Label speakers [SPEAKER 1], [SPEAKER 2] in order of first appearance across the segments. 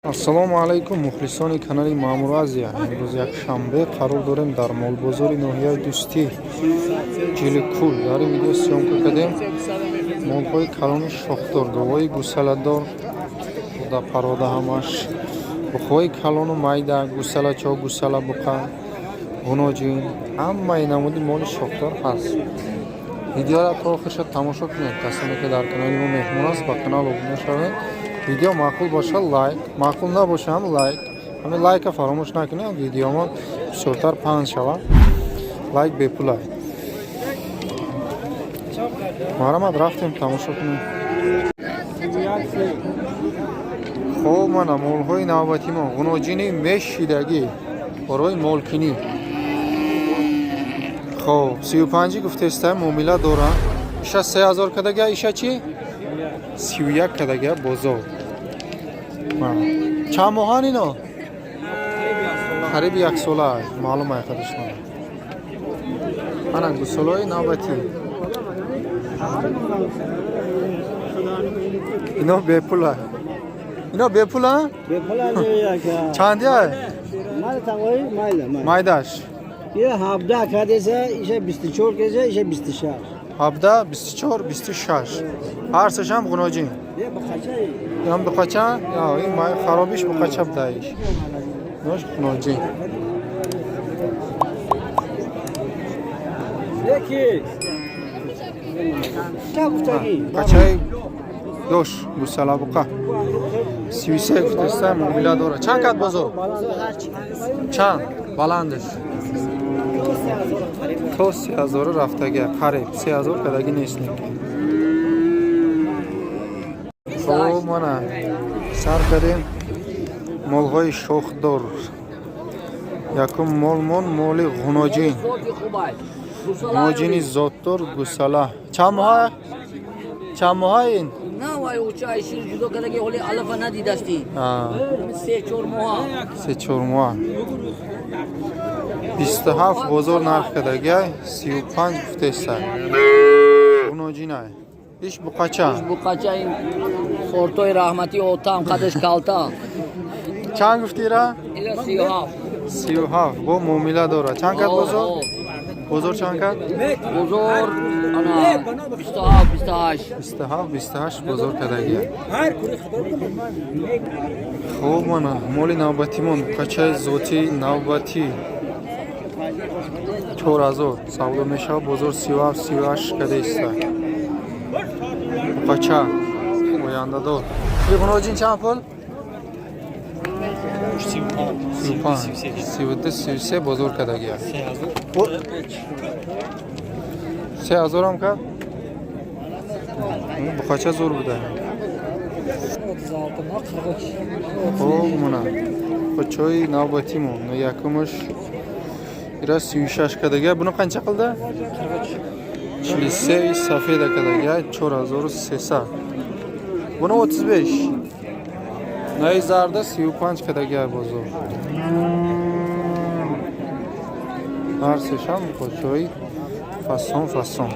[SPEAKER 1] Ассалому алайкум, мухлисони канали Маъмур Азия. Имрӯз якшанбе, қарор дорем дар молбозори ноҳияи Дӯстӣ, Ҷиликул. Дар ин видео съёмка кардем молҳои калони шохдор, говҳои гусаладор, парода ҳамаш, буқҳои калону майда, гусалачо, гусала, буқа, ғуноҷин, ҳамаи намуди моли шохдор ҳаст. Видеоро то охирша тамошо кунед. Касоне ки дар канали мо меҳмон аст, ба канал обуна шавед. Видео маъқул боша, лайк, маъқул набоша ҳам лайк. Ҳамин лайка фаромӯш накунед, видеомон бисёртар паҳн шавад. Лайк бепулай. Марҳамат, рафтем, тамошо кунем. Хоб, мана молҳои навбатӣ мо, ғуноҷини мешидагӣ барои молкинӣ. Хоб, 35 гуфтеста, муомила дора. Иша 3000 кадага, иша чӣ? 31 кадага бозор. Чанд моҳан ино? Қариби як сола, маълум ай қадаш мана. Ана гусолаҳои навбатӣ. Ино бепула. Ино бепула? Чанди ай? Майдаш.
[SPEAKER 2] Ия 17 кадеса, иша 24 кеса, иша 26.
[SPEAKER 1] 17, 24, 26. Ҳар сешам ғуноҷин. Ям буқача? Я, ин май харобиш буқача будаиш. Нош ғуноҷин.
[SPEAKER 2] Яки. Ча гуфтагӣ?
[SPEAKER 1] Бачаи ёш, гусала буқа. 33 гуфтеста, муомила дора. Чанд кат бозор? Чанд? Баландаш. То 3000 рафтага, қариб 3000 кадаги нест неки. Хоб, мана сар кардем молҳои шохдор. Якум молмон моли ғуноҷин. Ғуноҷини зотдор, гусала. Чанд моҳа? Чанд моҳа ин?
[SPEAKER 3] На, вай уча шир ҷудо кардаги, ҳоли алафа надидасти. 3-4 моҳа.
[SPEAKER 1] 3-4 моҳа. 27 бозор нарх кардагай, 35 гуфтеста. Ғуноҷинай. Иш буқача.
[SPEAKER 3] Буқача, ин хортои раҳмати отам, қадаш калта.
[SPEAKER 1] Чанд гуфтира?
[SPEAKER 3] Ила 37.
[SPEAKER 1] 37 бо муомила дорад. Чанд кат бозор? Бозор чанд кат?
[SPEAKER 3] Бозор ана 27, 28.
[SPEAKER 1] 27, 28 бозор кардагия. Хуб, мана моли навбатимон, буқачаи зотии навбатӣ, 4000 савдо мешавад, бозор 37, 38 кадаиста. Буқача ояндадор. Ғуноҷин чанд пул? 35, 32, 33 бозор кардагия. 3000-ам кард? Буқача зур буда. Хоб, мана буқачаҳои навбатимон, якумаш ира 36 кардагия. Буно қанча қилда? 43 сафеда кардагия, 4300. Буно 35. Наи зарда 35 кардагия бозор. Ҳар сешам буқачаҳои фасон фасон.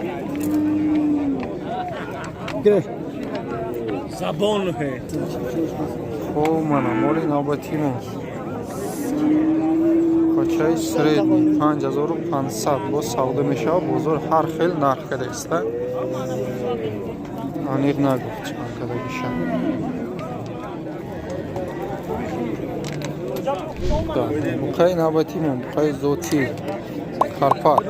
[SPEAKER 4] Забон.
[SPEAKER 1] Хоб, мана моли навбатимон, кочаи средний, 5500 боз савдо мешавад, бозор ҳар хел нарх кардааста, аниқ нагуфт чанд кардагиша. Буқаи навбатимон, буқаи зотӣ Карпат,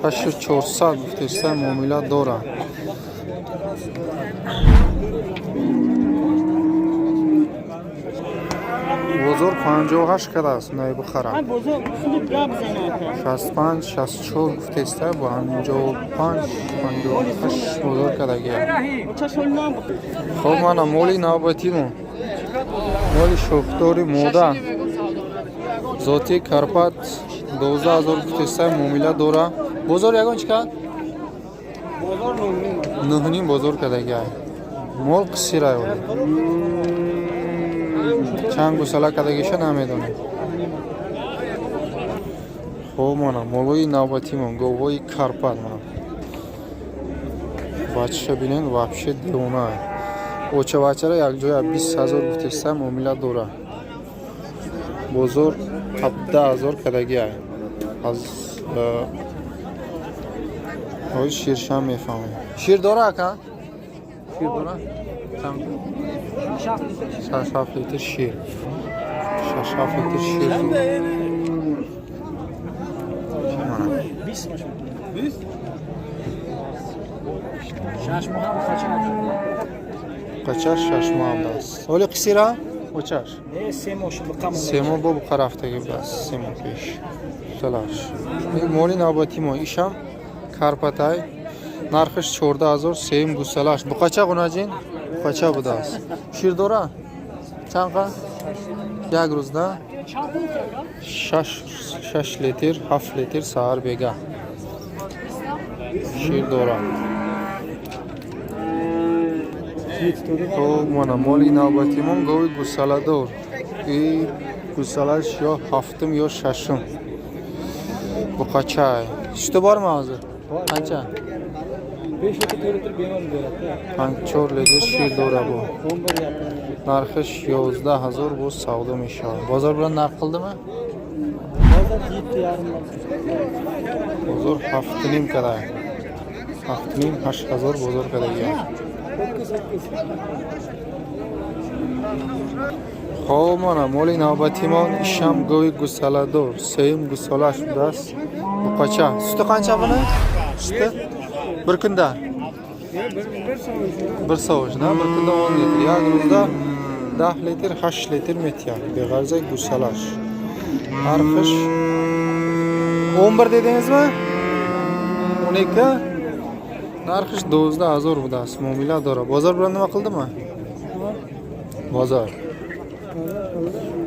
[SPEAKER 1] 6400 гуфтеста, муомила дорад. Бозор 58 кардааст, най бухара. 65, 64 гуфтеста, 55, 58 бозор кардагия. Хоб, мана моли навбатимон, моли шохдори мода, зоти Карпат, 12 000 гуфтеста, муомила дора. Бозор ягон чӣ кард? 9,5 бозор кардагия. Мол қисирай, чанд гусала кардагиша намедонем. Хоб, мана молои навбатимон, говҳои Карпат. Мана бачаша бинед, вообще девона. Очавачара якҷоя 20 000 гуфтеста, муомила дора. Бозор 17 000 кадагиай. Аз ҳози ширшам мефаҳмем. Шир дора, ака? Шир дора? 6-7 литр шир. 6-7 литр шир дора. Мана.
[SPEAKER 2] 6 моҳ
[SPEAKER 1] Қачаш 6 моҳ будааст. Оли қисира? Очаш?
[SPEAKER 2] 3 моҳ шуд.
[SPEAKER 1] 3 моҳ бо буқа рафтагӣ будааст, 3 моҳ пеш. Талаш. Моли навбати мо ишам карпатай. Нархиш 14 000, сеюм гусалаш. Буқача ғунаҷин? Буқача будааст. Шир дора? Чанд қа? Як рӯзда? 6 литр, 7 литр саҳар бега. Шир дора. Хоб, мана моли навбатимон гови гусаладор. И гусалаш ё ҳафтум, ё шашум. Буқачай. Суту борми ҳозир? Қанча?
[SPEAKER 2] 5 литр, 4 литр бемор дорад.
[SPEAKER 1] 5-4 литр шир дора бу. Нархиш 11 000 боз савдо мешавад. Бозор bilan нарх қилдими?
[SPEAKER 2] Бозор 7,5.
[SPEAKER 1] Бозор 7,5 када. 7,5, 8 ҳазор бозор кадаги. Хоб, мана моли навбатимон ишам гови гусаладор, сеюм гусолаш будааст. Буқача. Сути qancha buni? Suti? Bir kunda? Bir sovish, на? Bir kunda 10 litr. Як рӯзда 10 литр, 8 литр метиҳад. Беғарза гусалаш. Нархиш 11 dedingizmi? 12? Нархиш 12 000 будааст. Муомила дорад. Бозор bilan nima qildimi? Bozor.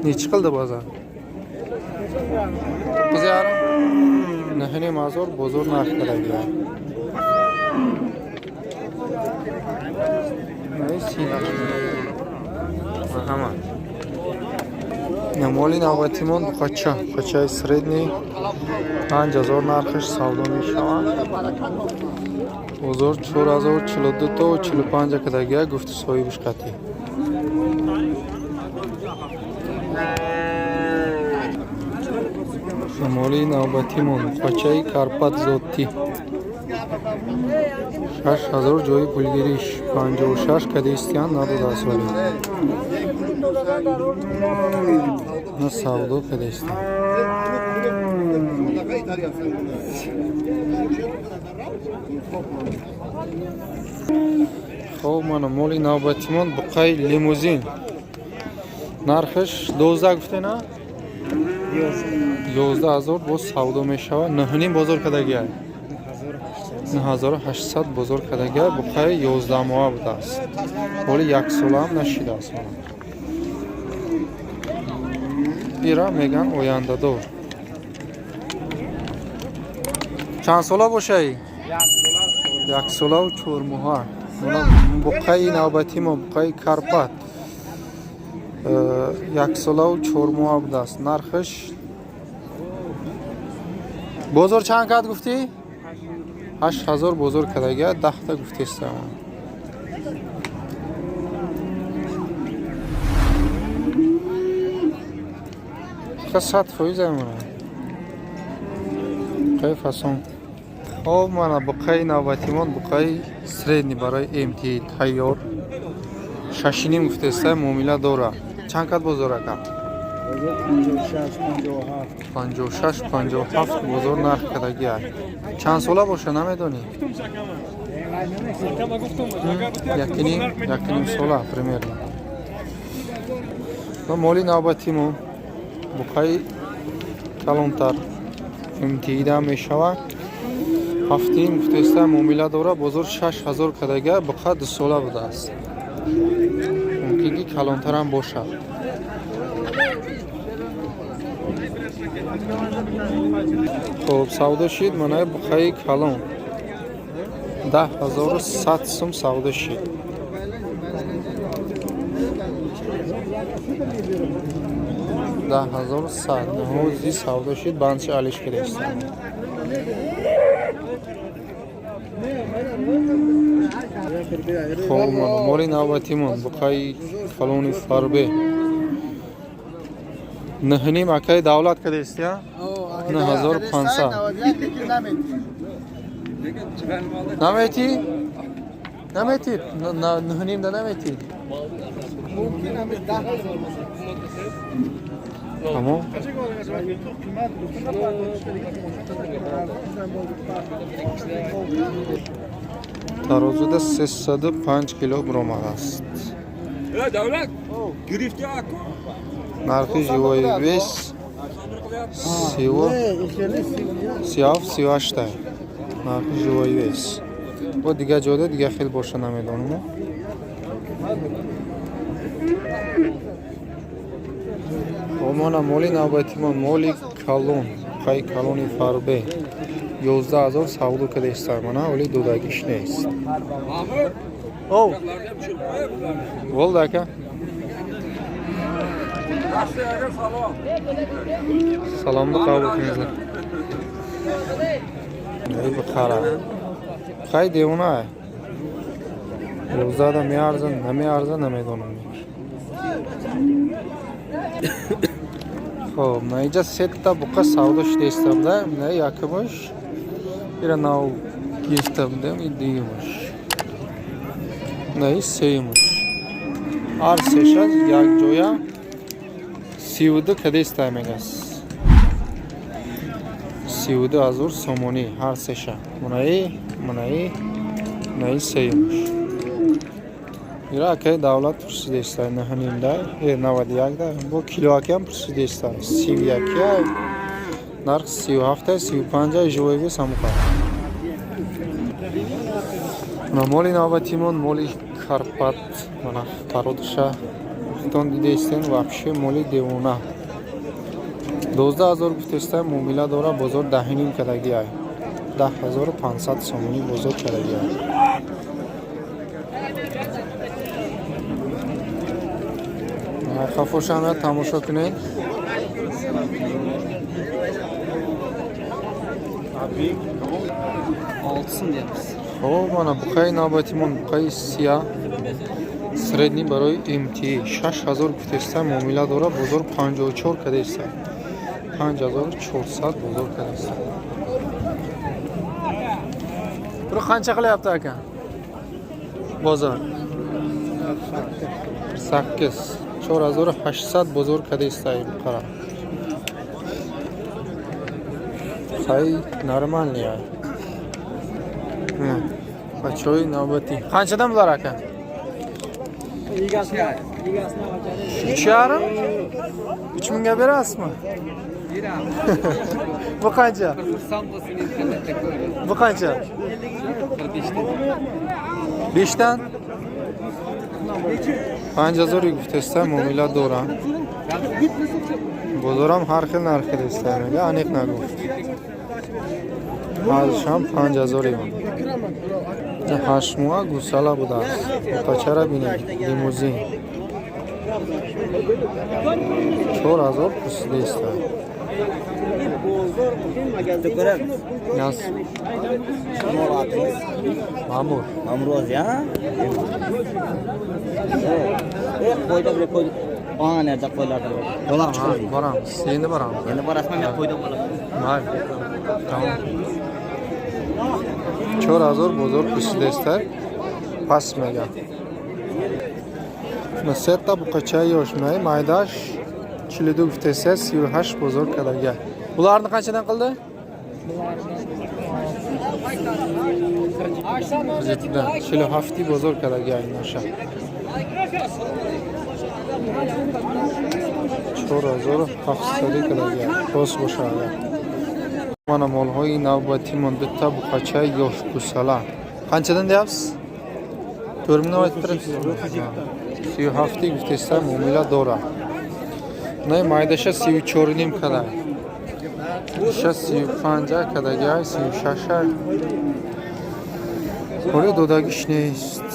[SPEAKER 1] Nechi qildi bozor? 9,5? 9,5 ҳазор бозор нарх кардагиам. Синаш. Марҳамат. Моли навбатимон буқача, буқачаи средний 5000 нархиш савдо мешавад. Бозор 4042 то 45 кадагия гуфти соҳибиш қатъӣ. Моли навбатимон буқачаи Карпат зоттӣ 6000 ҷои пулгириш, 56 кадистиян надодааст, вале на савдо кадистиян. Хоб, мана моли навбатимон буқаи лимузин, нархиш 12 гуфтена, 11 000 боз савдо мешавад. 9,5 бозор кардагиай, 9800 бозор кардагиай. Буқаи 11 моҳа будааст, ҳоли яксолаам нашидааст. Мана ира меган ояндадор. Чанд сола бошаи? Яксолаву 4 моҳа. Буқаи навбати мо буқаи Карпат яксолаву 4 моҳа будааст. Нархиш бозор чанд кард гуфтӣ? 8000 бозор кардагия, 10-та гуфтестам. 100% амона буқаи фасон. Хоб, мана буқаи навбатимон буқаи средний барои МТ тайёр, 6,5 гуфтеста, муомила дора. Чанд кат бозор, ака? 56, 57 бозор нарх кардагиа. Чанд сола боша, намедонӣ? 1,5, 1,5 сола примерно. Ва моли навбатимо буқаи калонтар МТида мешавад, 7,5 гуфтеста, муомила дора. Бозор 6000 кардагиа. Буқа 2 сола будааст, мумкин ки калонтарам бошад. Хоб, савдо шид манаи буқаи калон, 10 100 сум савдо шид. 10 100 ҳози савдо шид, бандши алиш кардастам. Хоб, моли навбатимон буқаи калони фарбе 9,5, акаи Давлат, кадестия 9500 наметӣ, наметӣ, 9,5 да наметӣ. Тамом. Тарозуда 305 кило биромадааст. Нархи живой вес 37, 38-та нархи живой вес. Бо дигар ҷода дигар хел боша, намедонам. Омона моли навбатимон, моли калон, қай калони фарбе, 11 000 савдо кадеста, мана, оли додагиш нест. О, bo'ldi, aka. Salomni qabul qilinglar. Ey, qara, qay девона, 11-да меарза, намеарза, намедонам. Хоб, на инҷа сета буқа савдо шуда буда. На якумаш ира нав гирифта будем, и дуюмаш, на и сеюмаш. Ҳар сеша якҷоя 32 кадестай мегас, 32 000 сомонӣ ҳар сеша. Мунаи, мунаи, мунаи, сеюмаш. Ира акаи Давлат пурсидестай 9,5-да, 91-да. Бо килоакиам пурсидестай, 31-я нарх, 37-та, 35-а живой вес ҳамуқа. Мана моли навбатимон, моли Карпат. Мана пародша худтон дидаистен, вообще моли девона. 12 000 гуфтестай, муомила дора. Бозор 10,5 кадагиай, 10 500 сомонӣ бозор кадагиай. Хафошамя тамошо кунед.
[SPEAKER 3] Oltisin deyapmiz.
[SPEAKER 1] Хоб, мана буқаи навбатимон, буқаи сия средний барои МТ, 6000 гуфтеста, муомила дора. Бозор 54 кадеста, 5400 бозор кадеста. Buni qancha qilyapti, aka, bozor? 8, 4800 бозор кадеста. Qara, хай, нормальный. Бачаҳои навбатӣ қанчадан bular, aka? 3,5, 3000-ga berasizmi? Bu qancha? Bu qancha? Beshdan? 5000 гуфтеста, муомила дорам. Бозорам ҳар хел нархи деста, мега, аниқ нагуфт. Баъзишам 5000 ивон. 8 моҳа гусала будааст. Пачара бинед, лимузин. 4000 пурсидеста. Нас. Мамур.
[SPEAKER 3] Мамур, ha? Qo'yda bir qo'y. Ana nerede qo'ylarda. Dolab chiqadi.
[SPEAKER 1] Boramiz. Endi boramiz.
[SPEAKER 3] Endi borasizmi, men qo'yda bo'laman.
[SPEAKER 1] Mayli. Tamom. 4000 бозор пурсидеста. Пас мега. Сета буқачаи ёш май майдаш 42 гуфтеса, 38 бозор кардага. Bularni qanchadan qildi? 47-dan, 47 бозор кардага иноша. 4700 кардага. Рост боша агар. Мана молҳои навбатимон, дута буқачаи ёш гусала. Qanchadan deyapsiz? 4000 aytib turibsiz. 37 гуфтеста, муомила дора. Най майдаша 34,5 када. Иша 35 кадагай, 36. Ҳоле додагиш нест.